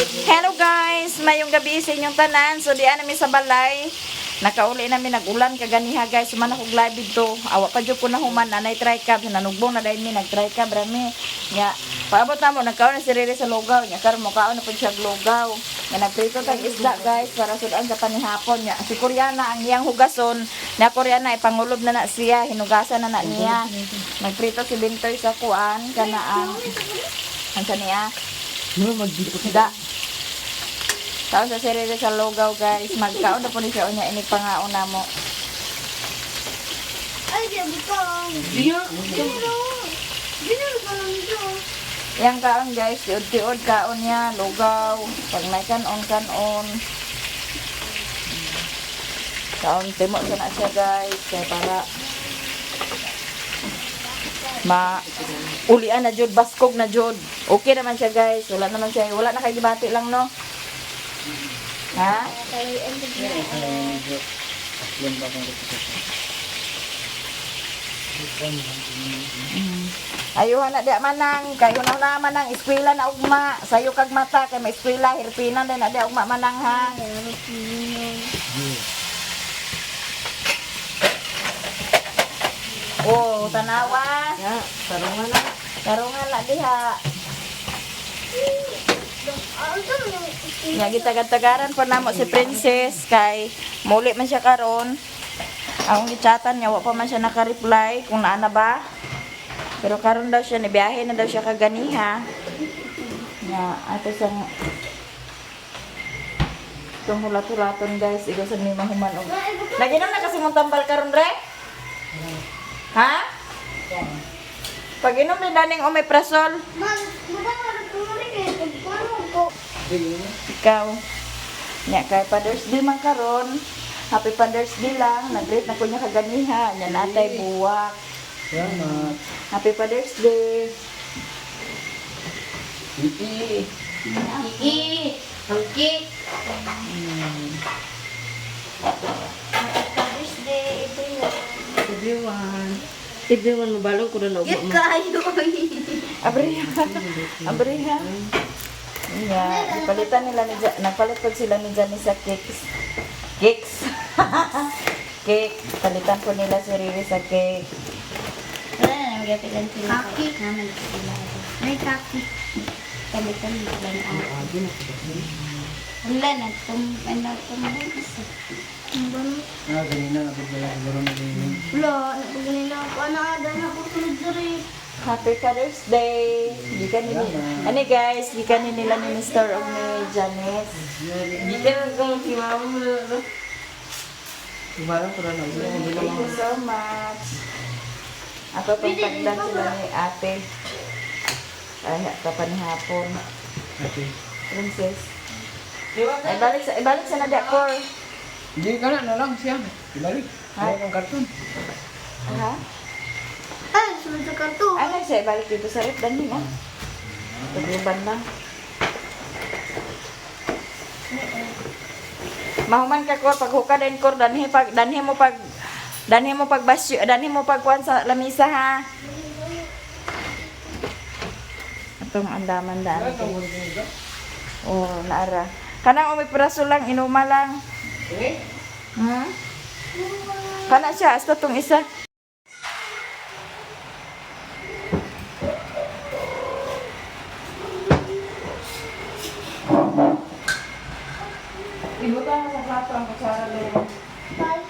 Hello guys, mayong gabi sa inyong tanan. So diyan namin sa balay. Nakauli namin, nag-ulan kaganiha, guys. Suman ako live dito. Awa pa jud ko na human anay try cab. Nanugbong na dahil mi nag-try cab rami. Nya paabot na mo, nagkaon na si Rere sa lugaw. Nya karon mo kaon na pud siya og lugaw. Nya nagprito tag isda, guys, para sudan sa panihapon. Nya si Koreana ang iyang hugason. Nya Koreana ipangulob na na siya, hinugasan na na niya. Nagprito si Bintoy sa kuan kana ang sa niya. Da. Kaon sa sirili sa lugaw, guys. Magkaon na po ni siya unya inig pangaon na mo. Ay, di butang. Dinero ka lang ito. Yang kaon, guys, tiod-tiod kaon niya, lugaw. Pag may kanon, kanon. Kaon timo sa na siya, guys, kay para ma ulian na jud, baskog na jud. Okay naman siya, guys. Wala naman siya, wala na kay gibati lang, no. Ha? Ayuhan na di manang, kayo na na manang, eskwela na ugma, sayo kag mata kay may eskwela, hirpinan din na di ugma manang ha. Oh, tanawa. Ya, sarungan na. Tarungan na diha. Nya gitagad-tagaran pa namo si Princess kay muli man siya karon. Akong gichatan niya, wa pa man siya naka-reply kung naa na ba. Pero karon daw siya nibiyahe na daw siya kaganiha. Nya ato sang itong hulat-hulaton, guys, igasan ni mahuman og. Naginom na kasi mong tambal karon re? Ha? Pag inom din daning omeprazole. Mag, magkakaroon ko rin eh. Pagpaano ko. Ikaw. Nya kay Father's Day man karon. Happy Father's Day lang. Nag-greet na ko niya kaganiha. Nya natay buwak. Salamat. Happy Father's Day. Ii. I, ang cake. Happy Father's Day, everyone. Everyone. Everyone, mabalong ko na na Cute kayo. Abriha. Abriha. Nya, ipalitan nila ni nagpalit pag sila ni Johnny sa cakes. Cakes. Cake. Palitan po nila si Riri sa cake. Wala na, nagyapilan sila. Kaki. Naman sila. May kaki. Palitan sila ni ate. Wala na, ano, tumbang isa. Ah, ganina. Nabigla siguro na ganina. Wala, napaganina ako. Ano, ada na ako sunod sa rin. Happy Father's Day. Gikan ni Ani guys, gikan ni nila ni Mr. og ni Janice. Gikan kong si mama. Mabalong ko na na. Thank you so much. Ako pang tagdan sila ni ate. Ay, kapanihapon. Ate. Princess. Ay, ibalik sa na Cor. Hindi ka na, na lang siya. Ibalik. Ha? Ay, ang karton. Ha? Ay, sunod sa karto. Ay, siya ibalik dito sa rep. Dani na. Tagluban na. Mahuman ka, Cor. Paghuka din, Cor. Danhi mo pag basyo, danhi mo pag kuan sa lamisa ha. Itong andaman daan. Oh, naara. Kanang umipraso lang, inuma lang. Eh? Kana siya, hasta tong isa. Ibutang mo sa plato ang kutsara doon. Bye.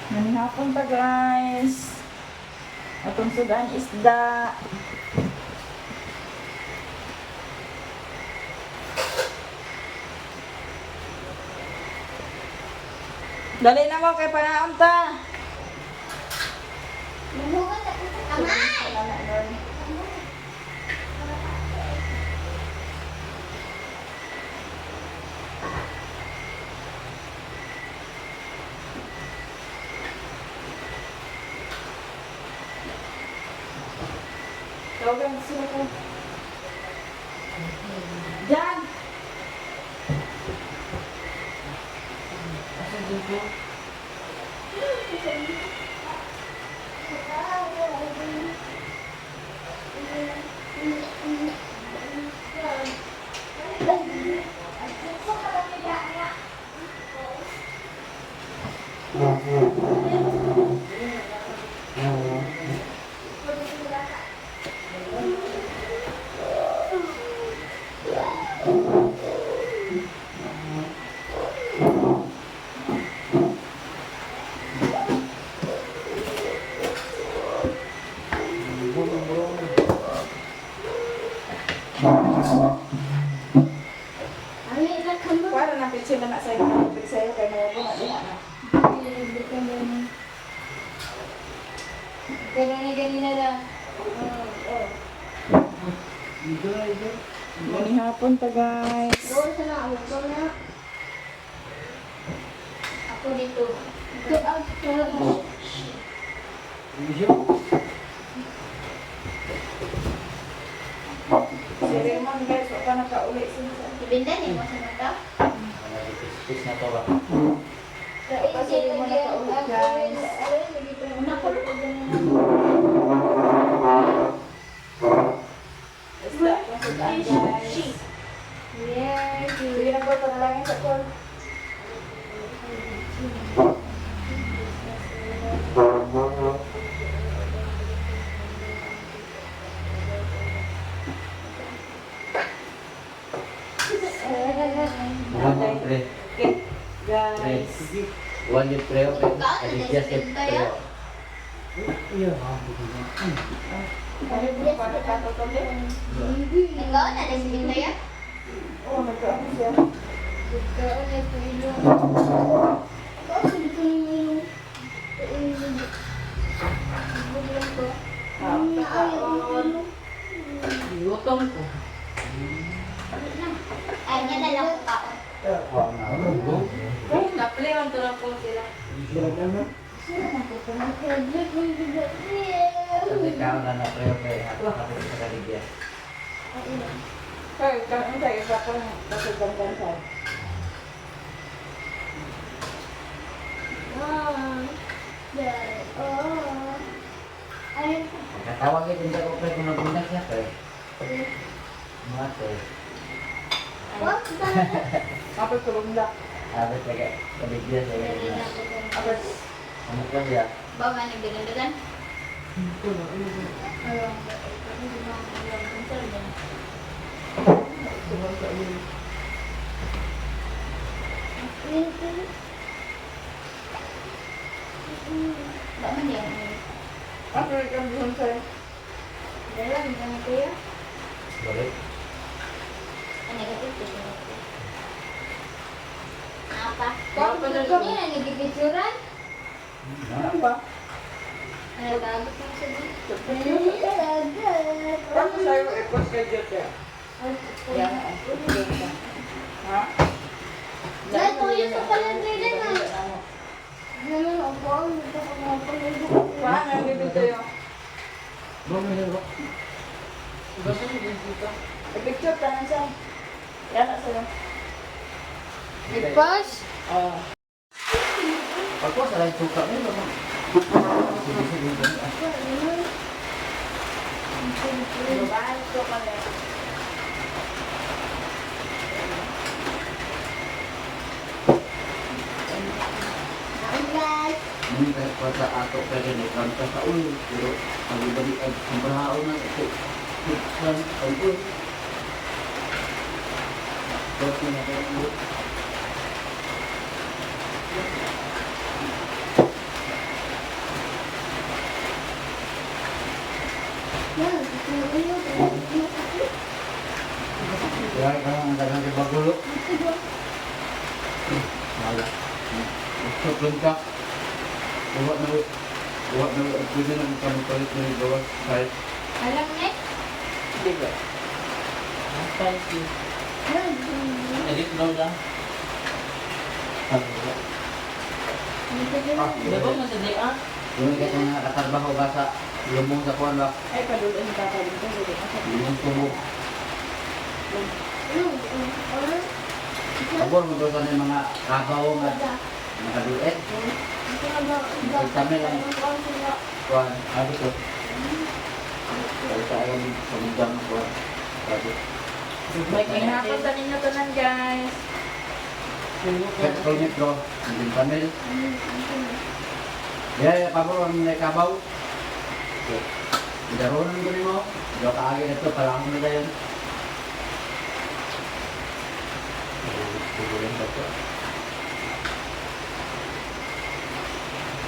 Manihapon pa, guys. Atong sudan isda. Dali na mo kay pangaon ta. Mamugat ako sa kamay. Tawagan sila ko. Jan! Asa dito? Ami na kamo. Para na sila na sa'yo. Kapit sa'yo kay mga na diha na. Pero ni ganina na. Dito na dito. Muni hapon ta, guys. Doon sa na, doon na. Ako dito. Go out. Dito. Si Raymond, guys, wala pa nakauli sila. Ibinda ni mo sa mata. Nagpis na to ba? Pa si Raymond nakauli, guys. Isda, kung sudan, guys. Yeah. Sige na po, panalangin sa call. One, three. Okay, guys. One yung preo. Aligyas yung preo. Iya. Ano po, para katutuli? Nagkaon na si Binda ya? Oo, nagkaon siya. Nagkaon na ito ilong. Kaon. Gutom ko. Ay, niya na lang ko kaon. Napliwan to na po sila. Kasi kao na na preo kay kapit sa kaligyan. Kay, kaon tayo sa kong kasugan sa. Pagkatawag ito ko pre kung nagundag siya pre. Mga pre. Kapit tulong na. Kapit sa kaligyan sa kaligyan. Kapit. Ano ka siya? Ba, man, nagdagandagan? Tulong sa ulo. Ba, man, yan. Kapit kang bihon sa'yo. Dalawa, hindi na kayo. Balik. Ay, negative ko siya. Apa? Kapit Hindi na nagpipicturan. Ano ba? Ano, gago ko sa dito. Tapos sa'yo, ikos ka dyan siya. Yan, ay. Ha? Paano ang bibig tayo? I-picture ka na siya. Yan na sa'yo. Nagpas? Oo. Pagko sa lang suka mo ba? Sige sige. Babahan ko ka na. Muni kay pa sa ato kay ni kanta sa ulo pero ang iba di ay kumbraon na ito. Kan ang ulo. Dati na kayo. Kaya ka ang dagang kay bagulo. Wala. Sobrang ka. Uwa na uwa na pwede na kami palit na yung gawas kahit Alam na Di ba? Edit daw lang. Hindi Yung kasi mga katrabaho ba sa Lumong sa kuwan ba? Ay, padulo ni Papa dito. Lumong tubo. Pabor mo doon sa mga kabaw nga nakaduet. Kami lang. Kuwan, ano to? Kaya sa ayaw pamundang ng kuwan. Sabi. May hapon ta ninyo tanan, guys. Petrol metro, hindi panel. Yeah, pabor ang may kabaw. Daronan ko nimo. Do kaagi na to palang na dayon.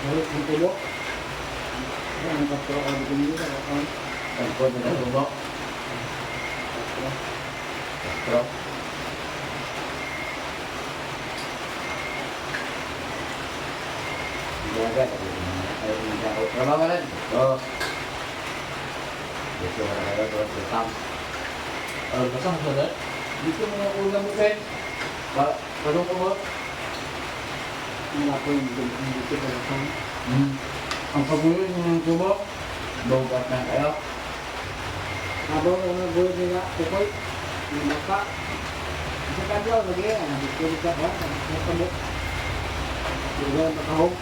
Ang tulo. Ang kapro ka dito nila. Tagpo na tubo. Pero Jaga, ay nagkakaw trabaho rin. So, dito ka na kayo, sa tam. Ano ba sa mga Dito mga ulam mo kayo. Ba, parang ko ba? Wala ko yung dito ba ito? Ang pagulo ng tubo, bawat na kayo. Habang ang mga buhay nila, kukoy, yung maka. Sa kadlaw, lagi, ang dito ka ba? Ang tabo. Diba, makahog.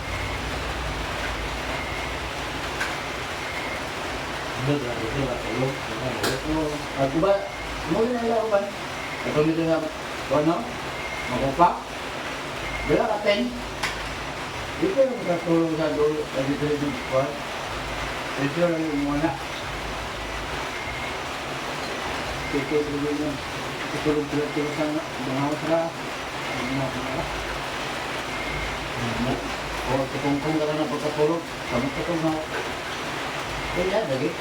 Oo. At ba, mo na nila uban. Ito nito na, ano? Makupa. Bila ka 10. Dito yung katulong sa dulo, dito yung buwan. Dito yung muna. Dito, dito yun. Tutulog-tulog sa bungaw sa bungaw sa O, tukong-kong ka na pagkatulog. Kamot ka na. Kaya, lagi.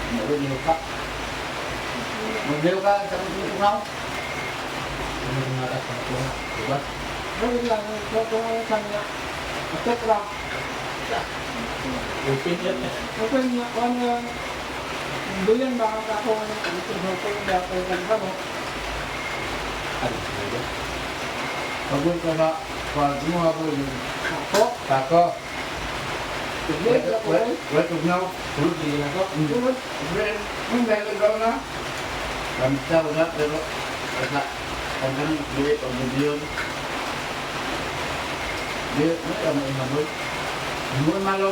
Meron niyo ka. Magdiyo ka sa kung na. Diba? Pero lang, ito sa niya. Atek lang. Open niya, kung ano yung duyan baka ka ako ng open niya, kaya ka mo. Pagod ka na, pag mo ako yung Ako, tako. sige, ako rin. Wait, tugnaw. Tulog din ako. Tulog. Kung meron ka na. Kamita wala, pero basta ang ganun, dili, pag yun. Di, ano ka mo inaboy? Hindi mo malo.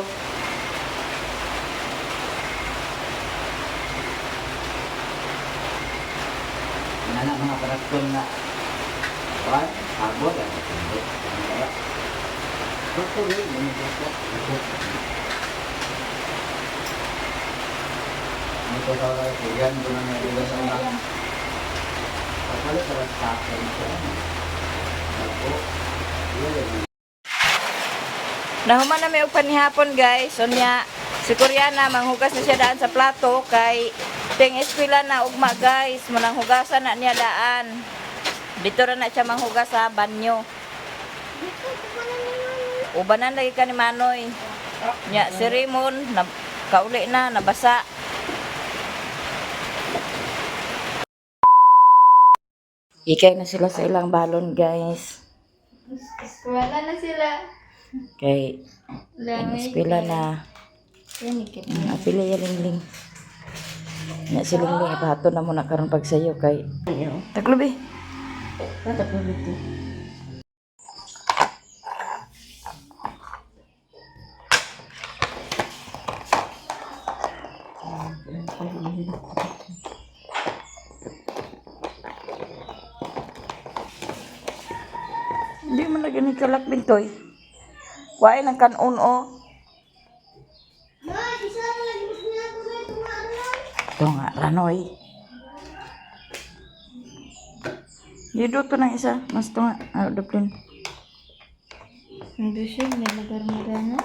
Nana mga karakter na One, abot, ang hindi. Wala. Ako rin, ganun ako. Ano ko sa wala, yan, doon na naiulan sa una. Pagkala sa sa akin siya. Ako, yun. Nahuman na may og panihapon, guys. Unya, si Koreana manghugas na siya daan sa plato kay ting eskwela na ugma, guys. Munang hugasan na niya daan. Dito ra na siya manghugas sa banyo. Ubanan lagi ka ni Manoy. Nya si Raymond na, kauli na nabasa. Ikay na sila sa ilang balon, guys. Eskwela na sila. Kay ang eskwela na. Ang apili ya Lingling. Nya si Lingling ipahato na muna karon pagsayo kay Taklubi. Taklubi to. Hindi man lagi ni kalak bintoy. Wae ng kanon o. Ito nga, ranoy. Dito to ng isa. Mas to nga. Ah, duplin. Hindi siya, may lugar mo na.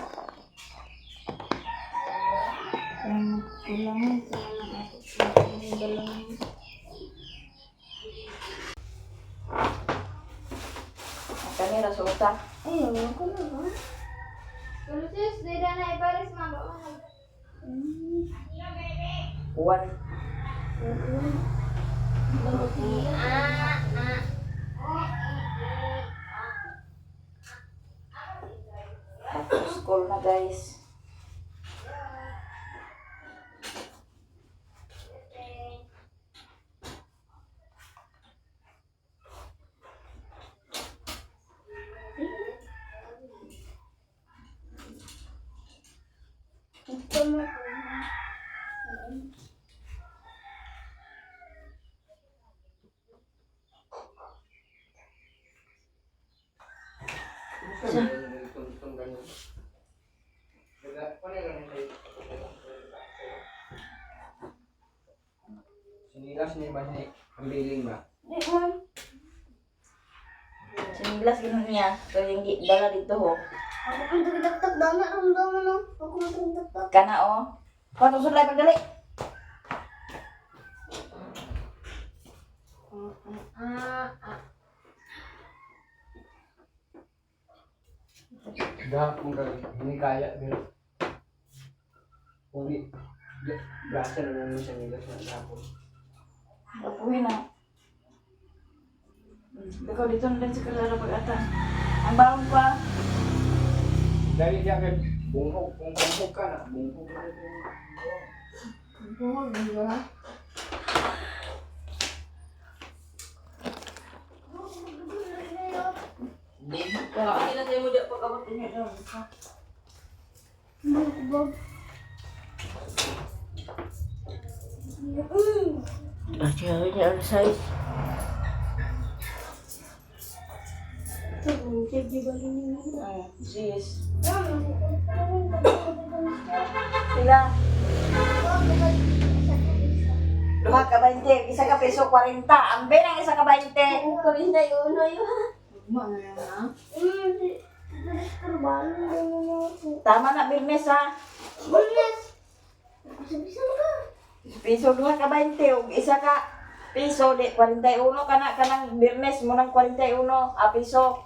Kaya magkulangan sa mga Kamera suota. Ay, ako na ba? Pero sis, di na ipares mga One. Back to school na, guys. mo. Sinilas ni ba ni ang biling ba? Di man. Sinilas gano'n niya. So yung dala dito ho. Ako kung tagdaktak dana ramdaman no. Ako kung tagdaktak. Kana oh. Kuha sulay pagdali. Ah, ah. Da, kung ka, hindi kaya, pero kung di, brasa na lang mo sa nilas na dapon. Kapuhin na. Ikaw dito na din si Carla pag-atas. Ang bawang pa. Dahil diya kay bungkog, kung bungkog ka na, bungkog ka na. Buhog, di ba? Ka. Kailan tayo mo di pag-abot niya. Buhog. Ah, siya niya ang size. Sis. Sila. Duha ka 20, isa ka peso 40. Ang benang isa ka 20. Ugma na lang ha. Tama na Birnes ha. Piso duha ka 20 ug isa ka piso di 41 kana kanang Birnes mo nang 41 a piso.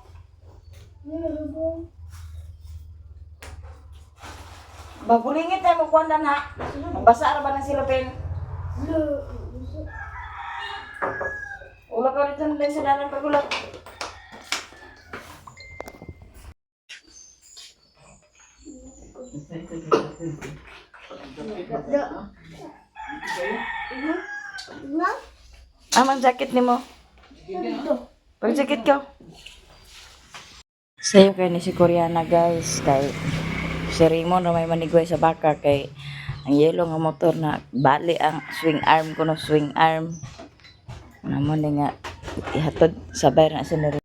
Bagulingit na mo kuan na. Basa ra ba ng silupin? Ula ka dito na din sa dalan pagulot. Ah, man jacket nimo. Pag jacket ko. Sayo kay ni si Koreana guys kay si Raymond na may manigway sa baka kay ang yelo nga motor na bali ang swing arm ko no swing arm. Namo ni nga ihatod sabay na sa ni